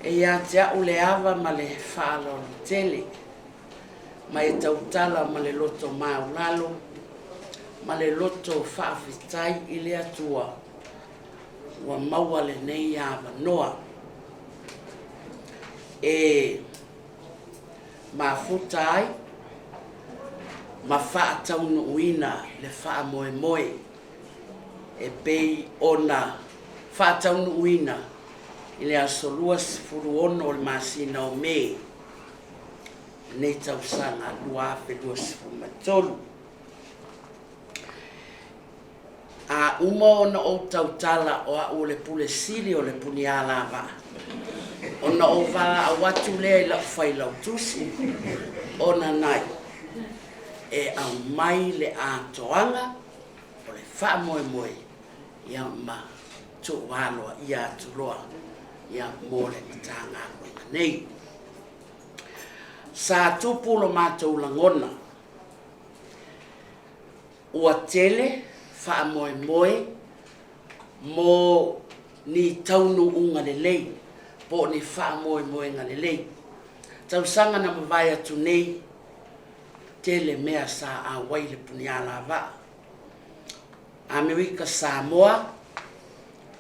E ia te a'u le ava ma le faaaloalo tele, ma e tautala ma le loto maulalo ma le loto faafetai i le Atua ua maua lenei avanoa e mafuta ai ma faataunuuina le faamoemoe e pei ona faataunuuina i le aso 26 o le masina o Me lenei tausaga 2023. A uma ona ou tautala o a'u o le Pule Sili o le Punialavaa, ona ou valaau atu lea i la'u Failautusi o Nanai e aumai le atoaga o le faamoemoe ia ma tuu aloaia atu loa ia mo le Matagaluega nei. Sa tupu lo matou lagona Ua tele faamoemoe mo ni taunuuga lelei po o ni faamoemoega lelei. Tausaga na mavae atu nei, tele mea sa auai le Punialavaa. Amerika Samoa,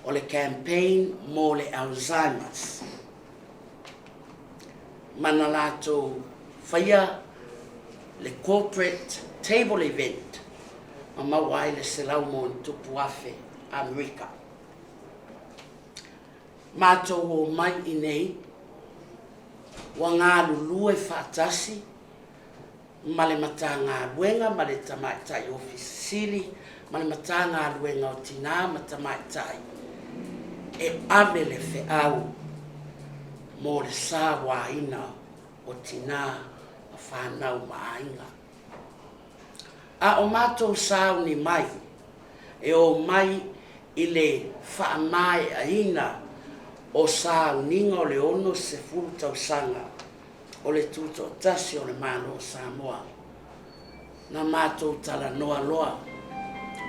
o le campaign mo le Alzheimer's. Ma na latou faia le corporate table event ma maua ai le 100+ Amerika. Matou omai i nei, ua galulue faatasi ma le Matagaluega ma le Tamaitai Ofisa Sili ma le Matagaluega o Tina ma Tamaitai e ave le feau mo le sauaina o tina ma fanau ma aiga. A o matou sauni mai e omai i le faamaeaina o sauniga o le 60 tausaga o le Tutoatasi o le Malo o Samoa, na matou talanoa loa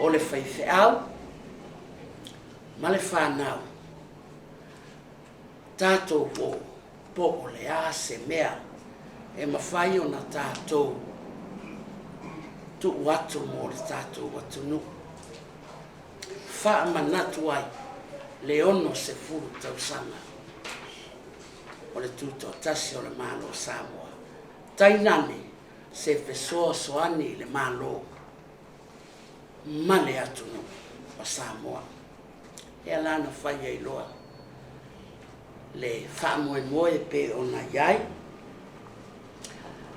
o le faifeau ma le fanau, tatou o po o le a se mea e mafai ona tatou tuu atu mo le tatou atunuu. Faamanatu ai le 60 tausaga o le Tutoatasi o le Malo o Samoa, tainane se fesoasoani i le Malo ma le atunuu o Samoa. Lea la na fai ai loa le faamoemoe e pei ona i ai,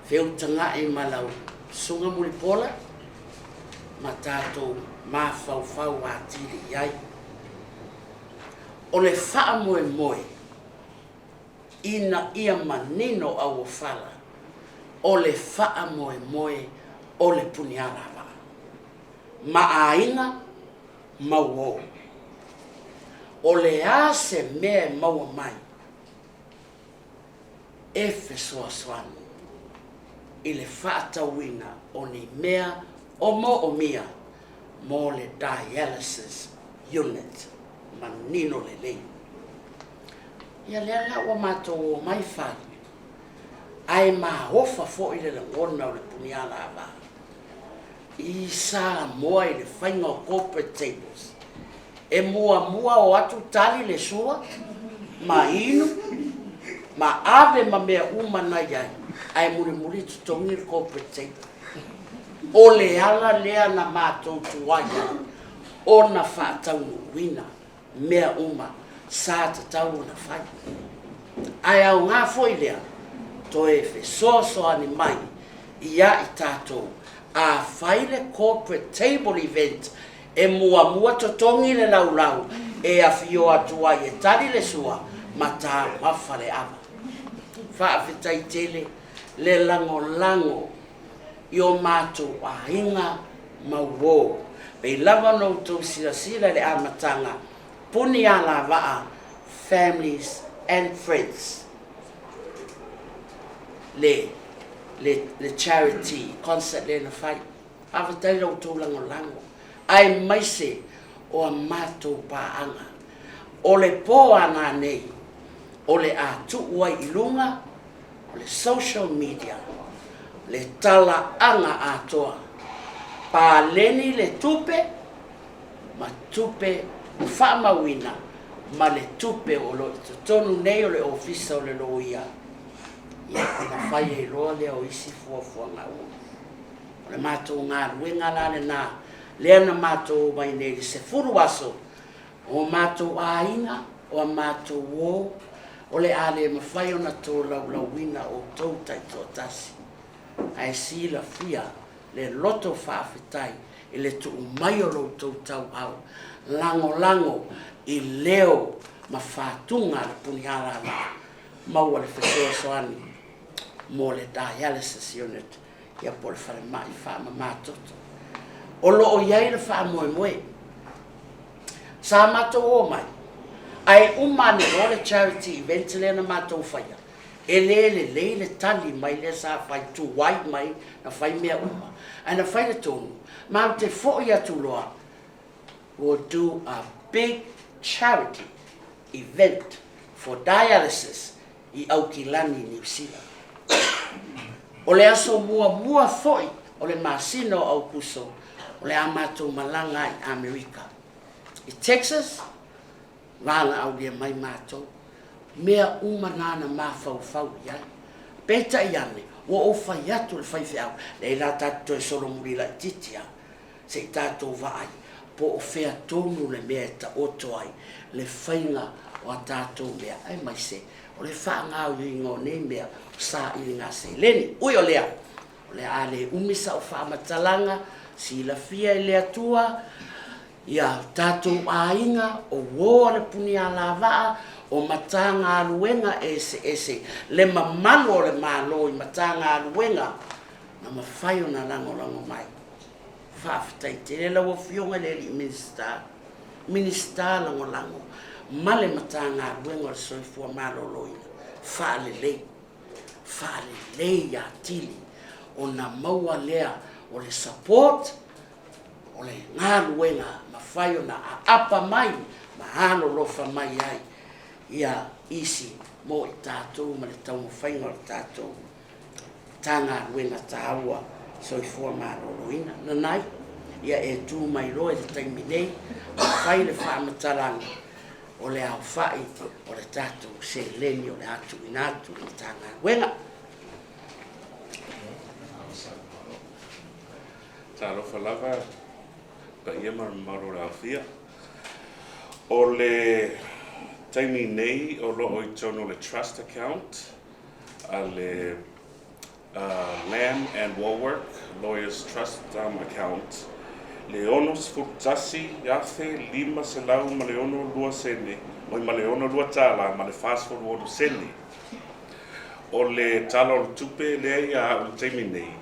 feutaga'i ma lau Susuga Mulipola ma tatou mafaufau atili i ai. O le faamoemoe ina ia manino auofala, o le faamoemoe o le Punialavaa ma aiga ma uo. O le a se mea e maua mai e fesoasoani i le faatauina o ni mea o moomia mo le dialysis unit manino lelei. Ia lea la ua matou omai fai, ae maofa foi le lagona o le Punialavaa i Samoa i le faiga o corporate tables. E muamua o atu tali le sua ma inu ma ave ma mea uma na i ai, ae mulimuli totogi le corporate table. O le ala lea na matou tuai ai ona faataunuuina mea uma sa tatau ona fai. Ae aoga foi lea toe fesoasoani mai ia i tatou a fai le corporate table event e muamua totogi le laulau e afio atu ai e tali le sua ma taumafa le ava. Faafetai tele le lagolago i o matou aiga ma uo. Pei lava ona outou silasila i le amataga, puni alavaa, families and friends, le le le charity concert lea na fai. Faafetai i la outou lagolago, aemaise o a matou paaga. O le po a nanei. O le a tuu ai i luga o le social media le talaaga atoa, paleni le tupe ma tupe faamauina ma le tupe o lo o i totonu nei o le Ofisa o le Loia, ia ona fai ai loa lea o isi fuafuaga uma. O le matou galuega la lena lea na matou omai nei i le 10 aso, o matou aiga, o a matou uo, o le a le mafai ona tolaulauina outou taitoatasi, ae silafia le loto faafetai i le tuu mai o lo outou tauau lagolago i leo ma fatuga a le Punialavaa maua le fesoasoani mo le dialysis unit ia po o le falemai faamama toto. O lo o i ai le faamoemoe. Sa matou omai, ae uma ane loa le charity event lea na matou faia, e le lelei le tali mai lea sa fai tuai mai na fai mea uma, ae na fai le tonu, matou te foi atu loa, we'll do a big charity event for dialysis i Aukilani, Niu Sila. O le aso muamua foi o le masina o Aukuso, o le a matou malaga ai i Amerika. I Texas, valaaulia mai matou, mea uma na na mafaufau i ai. Peitai ane, ua ou fai atu i le faifeau, leai la tatou toe solomuli laitiiti lava, se i tatou vaai po o fea tonu le mea e taoto ai le faiga o a tatou mea, aemaise o le faagaoioiga o nei mea o sailiga seleni. Ui o lea, o le a le umi sau faamatalaga, silafia e le Atua ia tatou aiga, o uo a le Punialavaa, o Matagaluega eseese, le mamalu o le Malo i Matagaluega na mafai ona lagolago mai. Faafetai tele lau Afioga i le alii Minisita, Minisita Lagolago ma le Matagaluega o le Soifua Maloloina, faalelei, faalelei atili ona maua lea o le support o le galuega mafai ona aapa mai ma alolofa mai ai ia isi mo i tatou ma le taumafaiga o le tatou Matagaluega taua Soifua Maloloina. Nanai, ia e tu mai loa i le taimi nei ma fai le faamatalaga o le aofai o le tatou seleni o le a tuuina atu i le Matagaluega. Talofa lava i le paia ma le mamalu o le aofia. O le taimi nei o lo o i totonu o le trust account a le Lamb and Walwork Lawyers Trust Account le $61,562 sene, oi ma le $62 tala ma le 46 sene. O le Tala o le Tupe lea ia au i le taimi nei,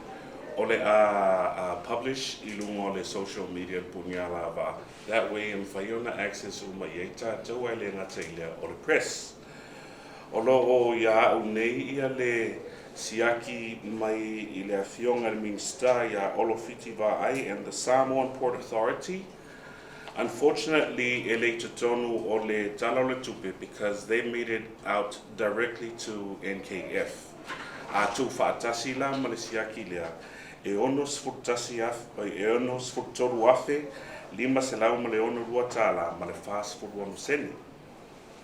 o le a publish i luga o le social media le Punialavaa, that way e mafai ona access uma i ai tatou ae le gata i lea o le press. O lo o ia au nei ia le siaki mai i le Afioga i le Minisita ia Olo Fiti Vaai and the Samoan Port Authority. Unfortunately e le i totonu o le Tala o le Tupe because they made it out directly to NKF. A tuufaatasi la ma le siaki lea, e $61, e $63,562 tala ma le 46 sene.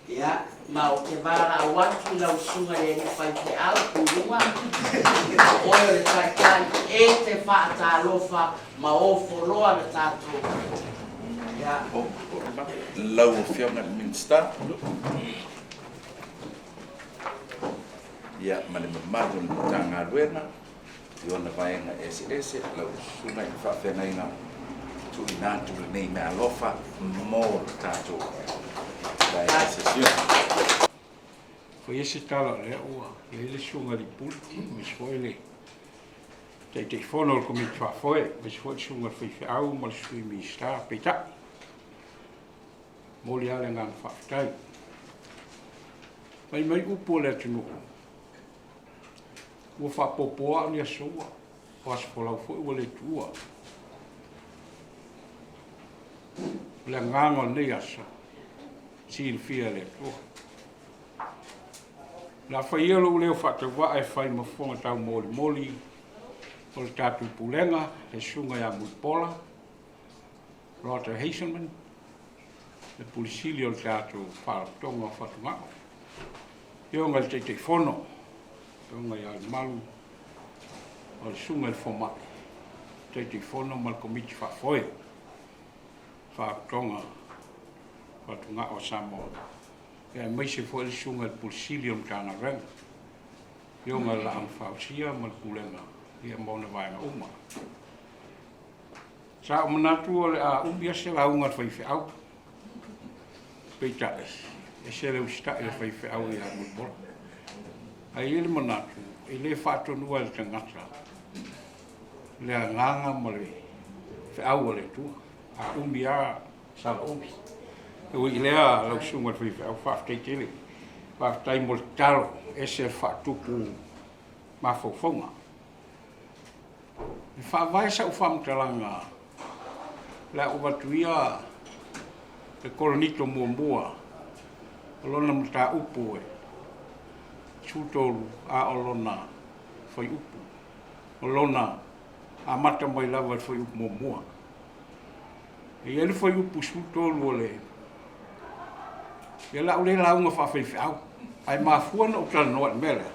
Ia, ma ou te valaau atu i lau susuga i le alii faifeau, Pulunga, o oe o le taitai e te faatalofa ma ofo loa le tatou, ia. Lau Afioga i le Minisita, ia, ma le mamalu o le Matagaluega i ona vaega eseese, lau Susuga i le Faafeagaiga, tuuina atu lenei meaalofa mo le tatou dialysis unit. Faia se tala o lea ua i ai le Susuga i le Pule, aemaise foi le Taitaifono o le Komiti Faafoe, aemaise foi le Susuga i le Faifeau ma le Sui Minisita. Peitai, momoli lava le agaga faafetai. Fai mai upu o le atunuu, Ua faapopo lava o ni aso ua, o aso folau foi ua le tuua. O le agaga o lenei aso, silafia e le Atua. Le a fai ia lou leo faatauvaa e fai ma fofoga taumolimoli o le tatou Pulega, le Susuga ia Mulipola Roger Hazelman, le Pule Sili o le tatou Faalapotopotoga o Fatugao, Afioga i le Taitaifono, Afioga ia Lemalu o le Susuga i le Fomai, Taitaifono ma le Komiti Faafoe Faalapotopotoga Fatugao a Samoa, aemaise foi le Susuga i le Pule Sili o le Matagaluega, Afioga i le Laau na Fausia ma le Pulega ia ma ona vaega uma. Sa ou manatu o le a umi lava se lauga a le faifeau, peitai, ese le usitai a le faifeau ia Mulipola. Ae i ai le manatu, e le faatonua e le tagata le agaga ma le feau a le Atua. A umi lava, sala umi. E ui i lea lau susuga i le faifeau, faafetai tele. Faafetai mo le tatalo, e ese le faatupu mafaufauga. E faavae sau faamatalaga le a ou avatu ia le Korinito muamua o lona mataupu e 13 a o lona fuaiupu o lona amata mai lava i le fuaiupu muamua. E i ai le fuaiupu 13 o le Ia o le a ou le lauga faafaifeau, ae mafua ona ou talanoa i le mea lea,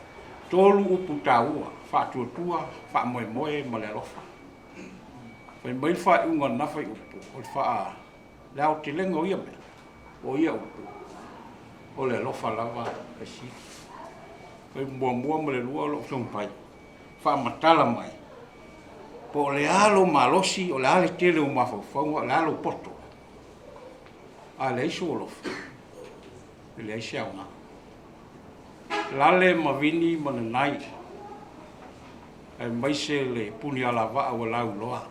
3 upu taua, faatuatua, faamoemoe ma le alofa. Fai mai le faaiuga o lena fuaiupu, o le faa, le aotelega o ia mea, o ia upu, o le alofa lava e sili. Fuaiupu muamua ma le lua o lo o taumafai, faamatala mai, po o le a lou malosi, o le a le tele o mafaufauga, o le a lou poto, a leai sou alofa, e leai se aoga. Lale ma vini ma nanai, aemaise le puni alavaa ua lauiloa.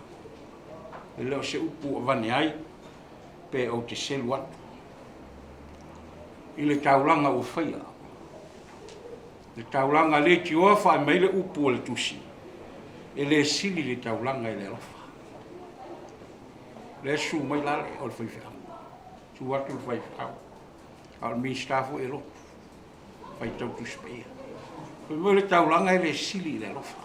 E le o se upu ua avane ai pe ou te selu atu i le taulaga ua faia. Le taulaga leitioa faa'i mai le upu a le Tusi, e le sili le taulaga i le alofa. Lea e susu mai Lale o le faifeau. Susu atu le faifeau. A o le Minisita foi e lotu. Faitau Tusi Paia. Fai mai le taulaga e le sili i le alofa.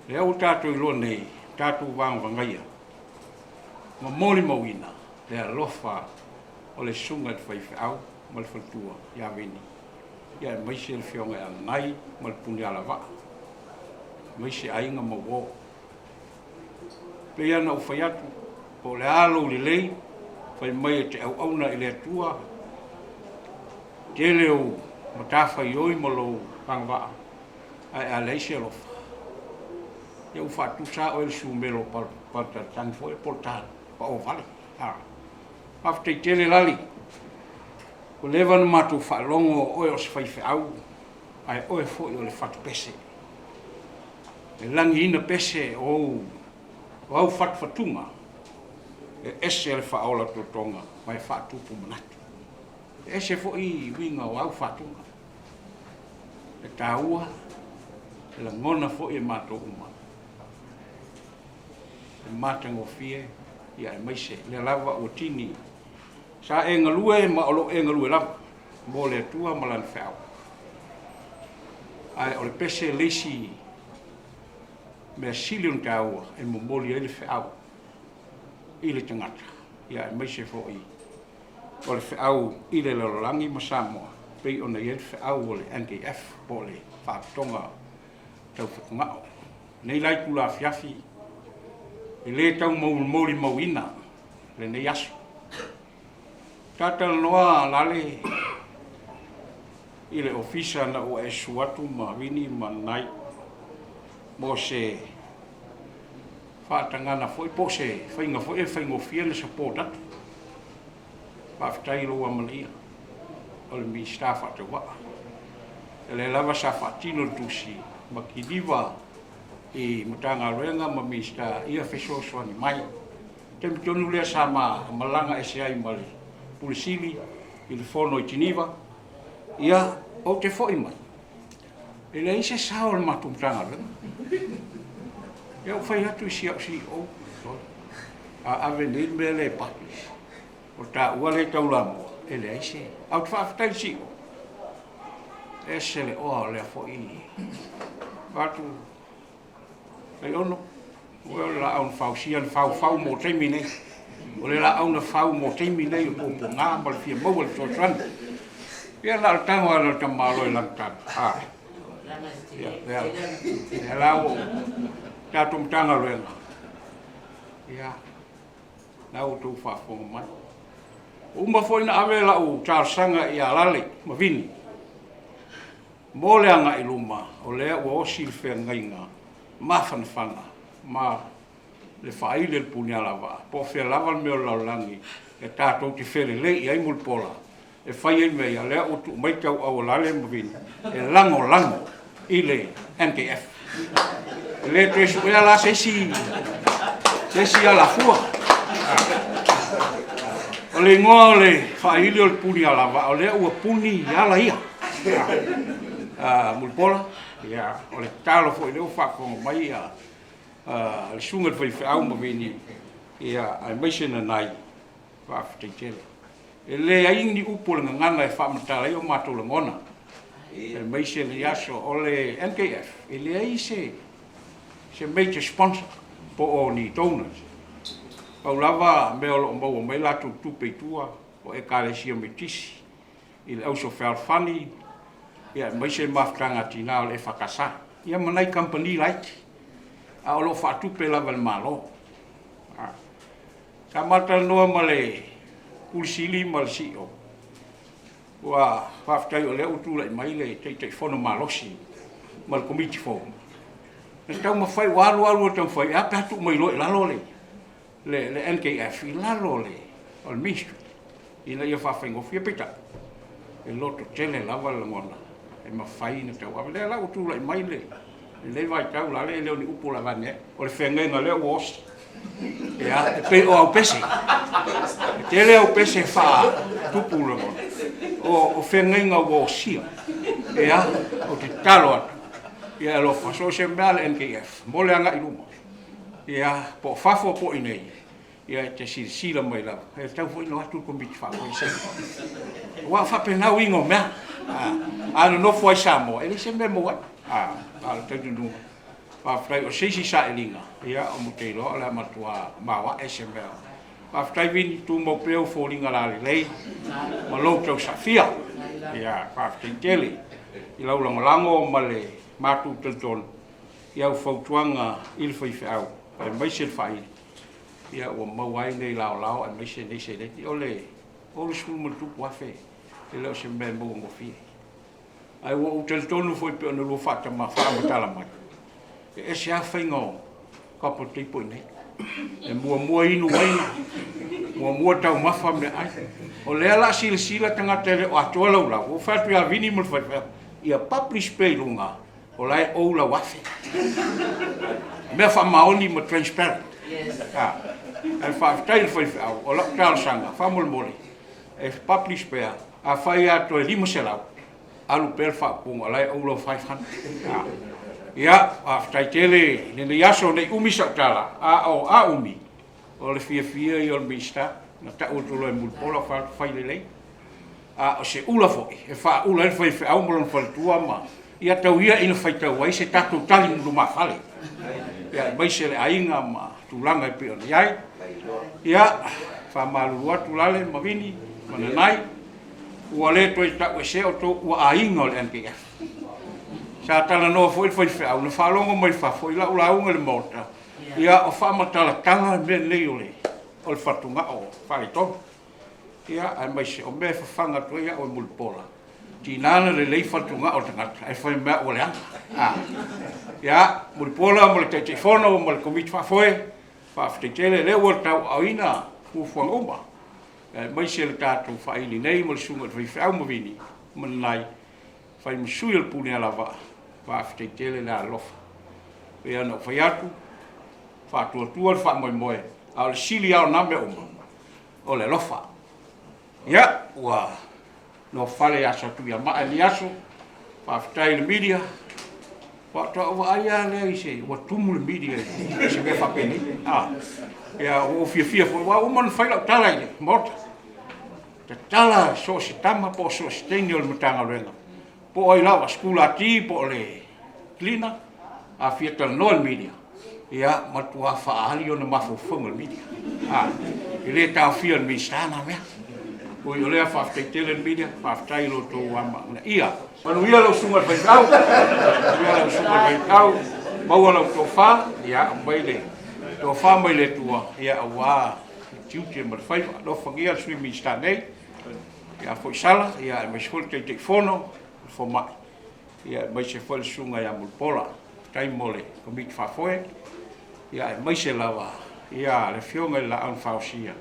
Lea ua tatou iloa nei, tatou vagavagaia ma molimauina le alofa o le susuga i le faifeau ma le faletua ia Vini, ia aemaise le afioga ia Nanai ma le Punialavaa, aemaise aiga ma uo. Pei lava ona ou fai atu, po o le a lou lelei, fai mai e te auauna i le Atua, tele ou matafaioi ma lou agavaa, ae a leai se alofa, ia ua faatusa lava oe i le sumela o Paletalitagi foi po o le ta pao vale. A, faafetai tele Lali, ua leva ona matou faalogo o oe o se faifeau, ae oe foi o le fatupese. E lagiina pese o ou o au fatufatuga, e ese le faaola totoga ma e faatupu manatu. E ese foi uiga o au fatuga. E taua, e lagona foi e matou uma. E matagofie, ia aemaise lea lava ua tini. Sa e galue ma o lo o e galue lava mo le Atua ma Lana feau. Ae o le pese le isi mea sili ona taua e momoli ai le feau i le tagata, ia aemaise foi o le feau i le lalolagi ma Samoa, pei ona i ai le feau o le NKF po o le Faalapotopotoga Tau Fatugao. Nei la itula afiafi, e le tau molimauina lenei aso. Talatalanoa Lale i le ofisa na ua e susu atu ma Vini ma Nanai mo se faatagana foi po o se faiga foi e faigofie ona support atu. Faafetai i lou amanaia o le Minisita faatauvaa. O lea lava sa faatino le tusi ma kiliva i Matagaluega ma Minisita ia fesoasoani mai. Taimi tonu lea sa ma malaga ese ai ma le Pule Sili i le fono i Tiniva, ia, ou te foi mai, e leai se sao o le matou Matagaluega. Ia ou fai atu i si au CEO, a ave nei le mea lea e publish, o taua lea e taulamua, e leai se... Ae ou te faafetai i le CEO, Ese le oa o lea foi atu Aiono, o oe o le laau na fausia na faufau mo taimi nei. O le laau na fau mo taimi nei o puapuaga ma le fia maua le fesoasoani. Ia na o le tago lava o le tamaloa i lana tala. A. Ia, lea, lea la ua tatou Matagaluega, ia, la ua outou faafofoga mai. Ua uma foi ona ave lau talosaga ia Lale ma Vini mo le agai i luma, o lea ua osi le feagaiga mafanafana ma le faaili a le Punialavaa, po o fea lava le mea o le lalolagi e tatou te felelei i ai Mulipola e fai ai mea ia, lea ua tuu mai tauau a Lale ma Vini e lagolago i le NKF. E le toe suea la se isi se isi alafua. O le igoa o le faaili o le Punialavaa, o lea ua puni ala ia. Mulipola, ia, o le tatalo foi lea ua faafofoga mai ia le susuga i le faifeau ma Vini, ia, aemaise Nanai, faafetai tele. E leai ni upu o le gagana e faamatala ai o matou lagona, aemaise lenei aso. O le NKF, e leai se se major sponsor po o ni donors. Pau lava mea o lo o maua mai latou tupe i tua, o Ekalesia Metotisi, i le Auso Fealofani, ia aemaise le mafutaga a tina o le EFKS, ia ma nai kamupani laiti, a o lo o faatupe lava e le Malo. Sa ma talanoa ma le Pule Sili ma le CEO, ua faafetai o lea ua tulai mai le Taitaifono malosi ma le Komiti fou, na taumafai, ua alu alu ua taumafai, e a pe a tuu mai loa i lalo le le NKF i lalo o le Ministry ina ia faafaigofie. Peitai, e loto tele lava le lagona e mafai ona tauave. Lea la ua tulai mai lenei vaitau la le e le o ni upu o le avane ai, o le feagaiga lea ua osi. Ia, e pei o aupese. E tele aupese e faatupu lagona. O feagaiga ua osia. Ia, ou te tatalo atu, ia alofa, so o se mea a le NKF mo le agai i luma, ia, po o fafo po o i inei, ia e te silasila mai lava, e tatau foi ona o atu le Komiti Faafoe se aua o faapena uiga o mea. A nonofo ai Samoa, e leai se mea e maua ai. A o le talitonuga, faafetai o se isi sailiga, ia ou te iloa o le a matua maoae se mea. Faafetai Vini, tumau pea ou foliga lalelei ma lou tausafia. Ia, faafetai tele i lau lagolago ma le matou talitonu i au fautuaga i le faifeau aemaise le faaili, ia ua maua ai nei laolao aemaise nei seleni. O le 60 ma le tupu afe e le o se mea e maua gofie. Ae ua ou talitonu foi pei ona lua faamatala mai, e ese lava faiga o couple table i inei. E muamua inu uaina, muamua taumafa meaai. O lea o le a silasila tagata e le o atoa lau lau, ua ou fai atu ia Vini ma le faifeau, ia publish pea i luga O la e ou lau $1000. Mea faamaoni ma transparent. Ae faafetai i le faifeau, o lau talosaga, faamolemole, e publish pea, afai lava toe $500, alu pea le faaupuga, o la e ou lau $500. Ia, faafetai tele i lenei aso, ne i umi sau tala, a o a umi, o le fiafia ia o le Minisita, na tau atu loa e Mulipola, fai atu, fai lelei. A o se ula foi e faaula ai le faifeau ma lona faletua ma ia tau ia ina faitau ai se tatou tali lumafale, aemaise le aiga ma tulaga e pei ona i ai. Ia, faamalulu atu Lale ma Vini ma Nanai, ua le toe tauesea outou, ua aiga o le NKF. Sa talanoa foi le faifeau, na faalogo mai fafo i lau lauga i le Maota, ia o faamatalatala le mea lenei o le fatugao faaletonu. Ia, aemaise o mea e fafaga atu ai au e Mulipola, tiga na lelei fatugao o le tagata ae fai mai ua leaga. A. Ia, Mulipola ma le Taitaifono ma le Komiti Faafoe, faafetai tele, o lea ua tauaaoina fuafuaga uma, aemaise le tatou faaili nei ma le susuga i le faifeau ma Vini ma Nanai, fai ma sui o le Punialavaa, faafetai tele le alolofa. E pei ona ou fai atu, faatuatua le faamoemoe, a o le sili lava o na mea uma, o le alofa. Ia, ua nofale ia Satuiamaa i lenei aso, faafetai i le media, faatoa ou vaai lava lea i se, ua tumu le media i se mea faapenei. Ah, ia, ua ou fiafia foi, ua uma ona fai lau tala i le Maota, tatala so o se tama po o so o se teine o le Matagaluega. Po o ai lava, sikulati po o le cleaner, a fia talanoa i le media, ia matua faaali ona mafaufauga i le media. A, e le taofia e le Minisita na mea. Ui o lea, faafetai tele le media, faafetai i lo outou amanaia. Manuia lau susuga i le faifeau, manuia lau susuga i le faifeau, maua lau tofa, ia aumai le tofa mai le Atua, ia aua le tiute ma le faiva. Alofagia le Sui Minisita nei, ia Foisala, ia aemaise foi le Taitaifono, le Fomai, ia aemaise foi le Susuga ia Mulipola. Faafetai mo le Komiti Faafoe, ia aemaise lava ia le Afioga i le Laau na Fausia,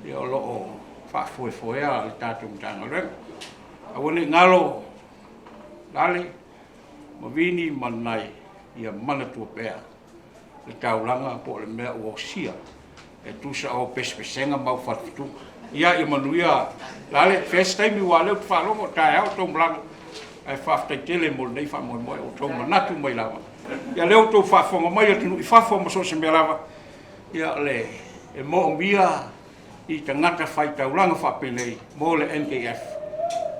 ia o lo o faafoefoea le tatou Matagaluega. Aua ne i galo Lale ma Vini ma Nanai, ia manatua pea le taulaga po o le mea ua osia e tusa o pesepesega ma au fatufatuga. Ia, ia manuia Lale, fea se taimi aua o lea ou te faalogo o taeao tou malaga, ae faafetai tele mo lenei faamoemoe ua outou manatu mai lava. Ia lea ua outou faafofoga mai atunuu i fafo ma so o se mea lava, ia o le e moomia i tagata faitaulaga faapenei mo le NKF,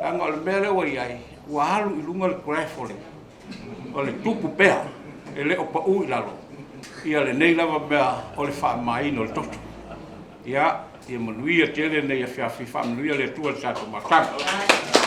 leaga o le mea lea ua i ai, ua alu i luga le graph o le o le tupu pea, e le o pau i lalo ia lenei lava mea o le faamamaina o le toto. Ia, ia manuia tele lenei afiafi, faamanuia le Atua i le tatou mafutaga.